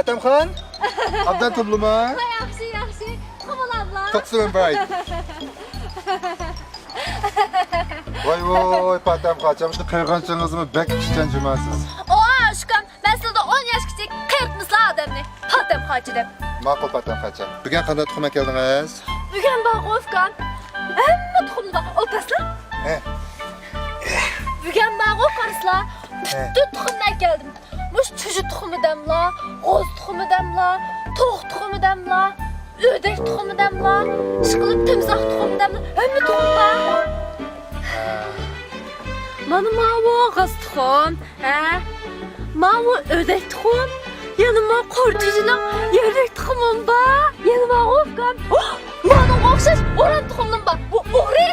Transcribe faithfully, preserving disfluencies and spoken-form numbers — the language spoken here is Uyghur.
پاتەمخان، ئابدان تۇرۇپلىما؟ ياخشى، ياخشى. قومۇل ئابلا. توقسۇن باي. ۋاي ۋاي، پاتەمخاچام، شۇ قېرىغانچىڭىزمۇ بەك ئىشچان جۇماسىز. ئوئا، ئۇكام، مەن سىلىدىن ئون ياش كىچىك، قېرىتمىسىلا ئادەمنى. پاتەمخاچا دەپ. ماقۇل، پاتەمخاچام. بۈگۈن قانداق تۇخۇم ئەكەلدىڭىز؟ بۈگۈن بارغۇ، ئۇكام، ھەممە تۇخۇمدا ئولتۇرسىلا. ھە. بۈگۈن بارغۇ، قارىسىلا، ھە، پۈتۈن تۇخۇمنى ئەكەلدىم. مۇشۇ چۈجە تۇخۇمى دەملا، غوز تۇخۇمى دەملا، توخۇ تۇخۇمى دەملا، ئۆردەك تۇخۇمى دەملا، ئىشقىلىپ تىمساھ تۇخۇمى دەملا، ھەممە تۇخۇم بار. مانا ماۋۇ غوز تۇخۇم، ھە؟ ماۋۇ ئۆردەك تۇخۇم، يەنە ما قۇرتۇجىنىڭ يەردەك تۇخۇمىمۇ بار. يەنە ماۋۇ ئۇكام، مانىڭغا ئوخشاش ئوران تۇخۇمىمۇ بار. بۇ ئوغرى.